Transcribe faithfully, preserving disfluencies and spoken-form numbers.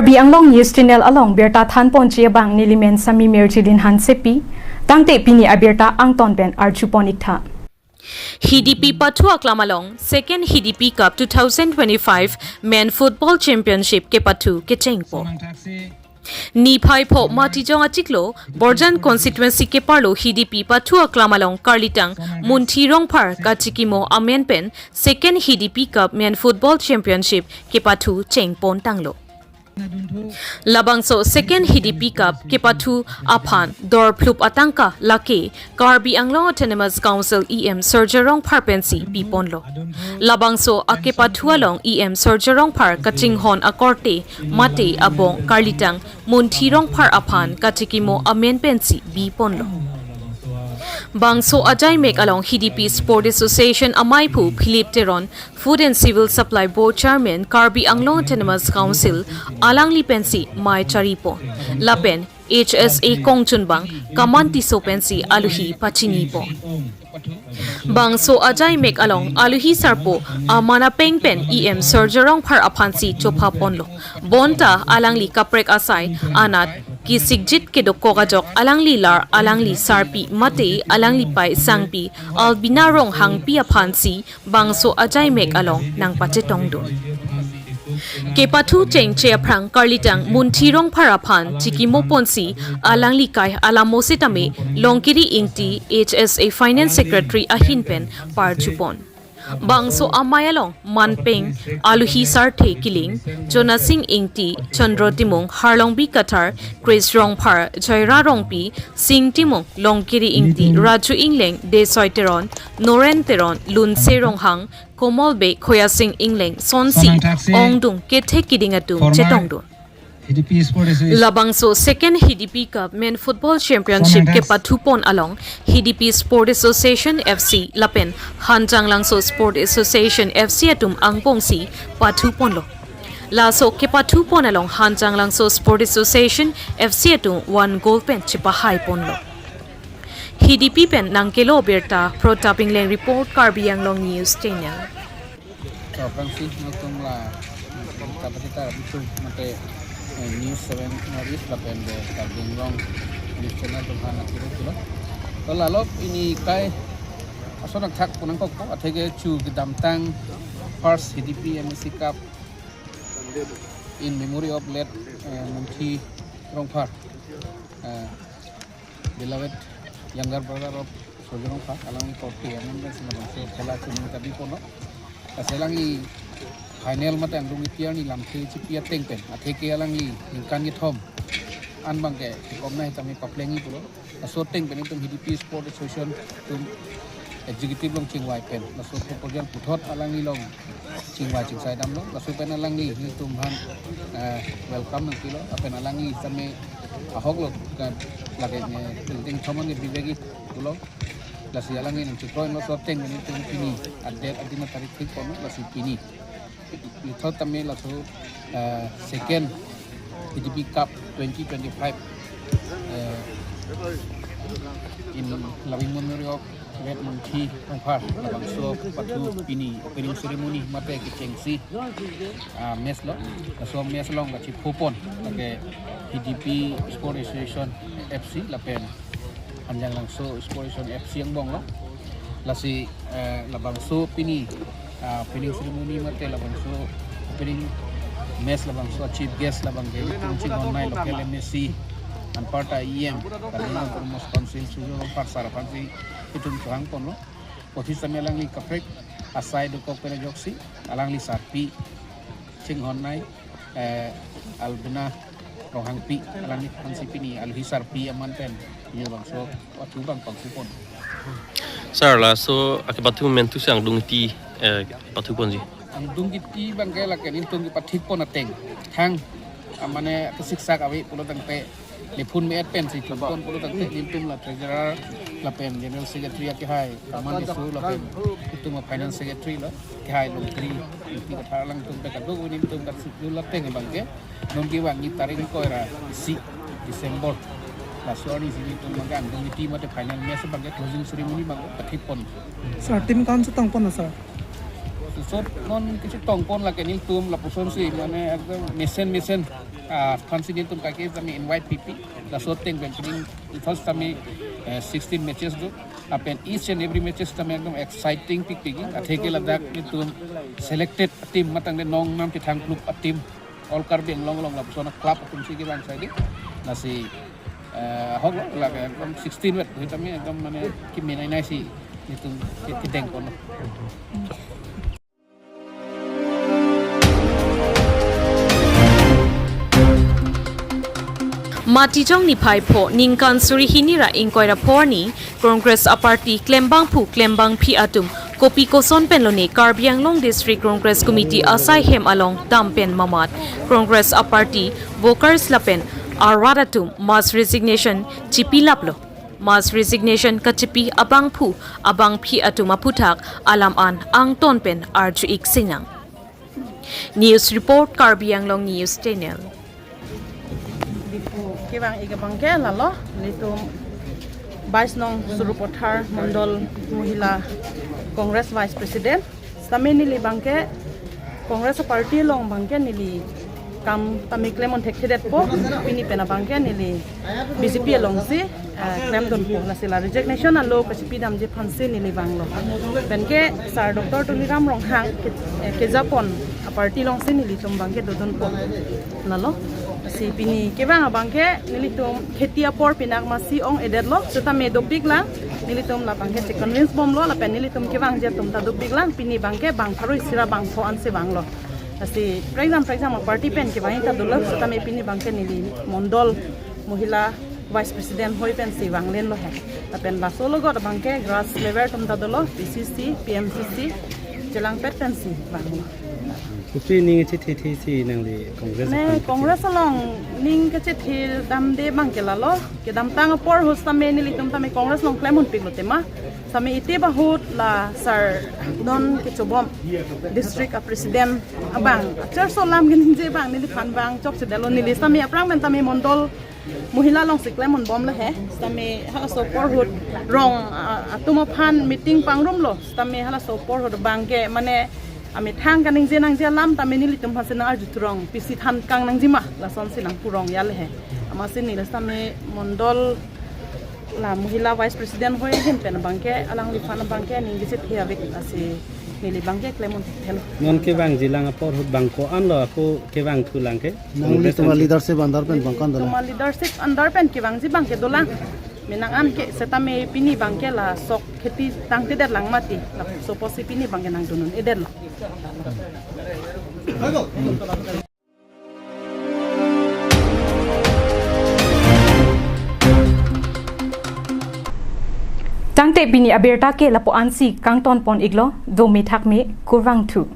Karbi Anglong News Channel along birta thanponji abang nelimen Sami Mirjilin Hansepi, tangte pini abirta angton pen arjupon iktha. Hidipi pathu aklam along Second Hidipi Cup two thousand twenty-five Men Football Championship kepathu kechengpo. Niphai pho Matijong achiklo Borjan constituency keparlo Hidipi pathu aklam along karlitang Munthi Rongphar kachikimo amen pen Second Hidipi Cup Men Football Championship kepathu chengpon tanglo. Labangso Second Hidipi Cup kepathu aphan dorphlup atangka lake Karbi Anglong Autonomous Council E M Surjya Rongphar pensi biponlo. Labangso akepathu along E M Surjya Rongphar kachinghon akorte mate abong karlitang Munthi Rongphar aphan kachikimo amen pensi biponlo. Bangso ajaimek along Hidipi Sport Association amaiphu Philip Teron, Food and Civil Supply Board Chairman Karbi Anglong Autonomous Council, alangli pensi mei charipon. Lapen H S A kongchunbang Kaman Tisso pensi aluhi pachinipon. Bangso ajaimek along aluhi sarpo aman apeng pen E M Surjya Rongphar aphansi chophaponlo. Bonta alangli kaprek asai anat kisikjit kedokok ajok alangli lar alangli sarpi mate alangli pai sangpi Albina Ronghangpi aphansi bangso ajaimek along nangpachetongdun. Kepathu chengche aphrang karlitang Munthi Rongphar aphan chikimoponsi alangli kai alamo setame Longkiri Ingti H S A Finance Secretary ahin pen parjupon. Bangso amei along manpeng aluhi sarthe kiling, Jonasing Ingti, Chandra Timung, Harlongbi Kathar, Chris Rongphar, Jaira Rongpi, Sing Timung, Longkiri Ingti, Raju Ingleng, Desoi Teron, Noren Teron, Lunse Ronghang, Komol Bey, Khoyasing Ingleng, Sonsi, Ongdung, kethek kiding atum chetongdun. Hidipi Sport Association. Labangso Second Hidipi Cup Men Football Championship kepathupon along Hidipi Sport Association F C lapen Hanjanglangso Sport Association F C atum angbongsi pathuponlo. Laso kepathupon along Hanjanglangso Sport Association F C atum one goal pen chepahaiponlo. Hidipi pen nangkelo birta Pratap Ingleng report, Karbi Anglong News Channel. Kaprangsi nangtum la kapasitar bitung mate, eh, News seven North East lapen de Karbi Anglong News Channel atum aphan nangkilo kilo. To lalo pini kai ason nangthak punang kokpo atheke chu kedamtang first Hidipi M A C Cup in memory of late, eh, Munthi Rongphar, eh, beloved younger brother of Surjya Rongphar, alangli korte amen pen si labangso khela chumi ta biponlo. Lasi alangli final mate angdung ingti arni lamthe chipi ateng pen atheke alangli ningkan kethom an abangke komna hitame paplengji pulo. Laso ateng pen itum Hidipi Sport Association atum executive along chingvai pen laso proposal puthot alangli along chingvai chingsai damlo. Laso pen alangli nelitum aphan, eh, welcome nangpilo. Lapen alangli tame ahok lo ka lake ne building thoman ke bibegi pulo. Lasi alangli nangchikroilo. Laso ateng pen itum pini adet adin atarik thikponlo. Lasi pini puthot tame laso, eh, second Hidipi Cup twenty twenty-five, eh, in loving memory of late Munthi Rongphar, labangso pathu pini opening ceremony mate kechengsi, ah, match lo. Laso match along kachiphupon lake Hidipi Sport Association F C lapen Hanjanglangso Sport Association F C angbonglo. Lasi, eh, labangso pini, ah, opening ceremony mate labangso opening match labangso chief guest labangke itum chinghonnei local M A C anparta E M, Karbi Anglong Autonomous Council Surjya Rongphar sir aphansi itum chehangponlo. Puthot tame alangli kaprek asai dokok pen ajoksi alangli sarpi chinghonnei, eh, Albina Ronghangpi, alangli aphansi pini aluhi sarpi aman pen pini labangso pathu abang pangkupon. Sir, laso akepathu amen thu si angdung ingti, eh, pathuponji. Angdung ingti abangke lake nelitum kepathikpon ateng thang, ah, mane kesiksak ave pulo tangte, laphun me-et pensi thumpon pulo tangte nelitum la treasurer lapen general secretary akehai Kaman Tisso lapen itum a-finance secretary lo, akehai Longkiri Ingti Kathar alangtum pen kadokave nelitum kasikdul ateng abangke non kevangji tarik ingkoi ra isi December, laso arni si nelitum abangke angdung ingti mate final match abangke closing ceremony abangke pathikpon. Sir, team ko-an si tongpon, sir? Laso non kachetongpon lake nelitum lapusonsi mane ekdom mesen mesen Ah, aphansi nelitum kake tame invite pipi. Laso ateng pen pini first tame, eh, sixteen matches do. Lapen each and every matches tame ekdom exciting pikpik. Atheke ladak nelitum selected team matangte nong nam kethang klub a-team. All Karbi Anglong along lapuson a-club atumsi kevang saidi. Lasi, eh, ahok lo, lake ekdom sixteen wet, hitame ekdom mane kemenei nei si nelitum ke-, kedeng kono. Matijong niphai pho ningkan suri hini ra ingkoi ra pho arni Congress a-party klembangphu klembangphi atum kopi koson pen lone Karbi Anglong District Congress Committee asai hem along dam pen mamat. Congress a-party workers lapen arat atum mass resignation chipilaplo. Mass resignation kachipi abangphu abangphi atum aphuthak alam an angton pen arju-ik sinang. News report, Karbi Anglong News Channel. Kevang-ik abangke lalo, nelitum bais nong Sarupathar Mondol Mohila Congress Vice President. Sitame neli abangke Congress party along abangke neli kam tame klem-un thekthedetpo, pini pen abangke neli B J P alongsi, eh, klemdunpo, lasi la resignation alo kachipidamji aphansi neli vanglo. Penke Sir Doctor Tuliram Ronghang ke, eh, kejapon a-party alongsi nelitum abangke dodunpo. Lalo, si pini kevang abangke nelitum kheti apor pinak masi ong-edetlo, sitame dopiklang, nelitum la abangke che-convince bomlo, lapen nelitum kevangji atum ta dopiklang, pini abangke bang pharo isi ra bang pho ansi vanglo. Lasi prekjam prekjam a-party pen kevang ta dolo, sitame pini abangke neli Mondol Mohila Vice President hoi pensi vanglenlo he. Lapen laso alogot abangke grass level atum ta dolo, P C C, P M C C, chelangpet pensi vanglo. Kopi ning chethe-the si nangli Congress Ne aphan Congress along ning kachethe damde abangke lalo, kedamtang apor ahut sitame nelitum tame Congress along klem-unpiklo tema. Sitame ite bahut la Sir non kechobom district a-president abang, achar so lam keningje abang neliphan vang chokchedetlo, neli sitame aphrang pen tame Mondol Mohila alongsi klem-un bomlo he. Sitame halaso apor ahut rong, ah, atum aphan meeting pangrumlo. Sitame halaso apor ahut abangke mane amethang kaningje nangji alam tame nelitum aphansi nang-arju thurong, pisi than kang nangjima, lasonsi nangpu rong ya le he. Amatsi neli sitame Mondol la Mohila Vice President hoi ahin pen abangke alangliphan abangke ning kachethe avik, lasi neli abangke klem-un thelo. Non kevangjilang apor ahut bang ko-anlo ako kevangthulang ke? Nangli Congress tuma ansi leadership under pen bang ko-an dolang? Tuma leadership under pen kevangji abangke dolang. Menang an ke sitame pini abangke la sok kheti tangtedetlang mati. Laso apotsi pini abangke nangdun-un-edetlo. Tangte pini abirta ke lapu ansi kangton pon-iklo, do methak me kurvangthu.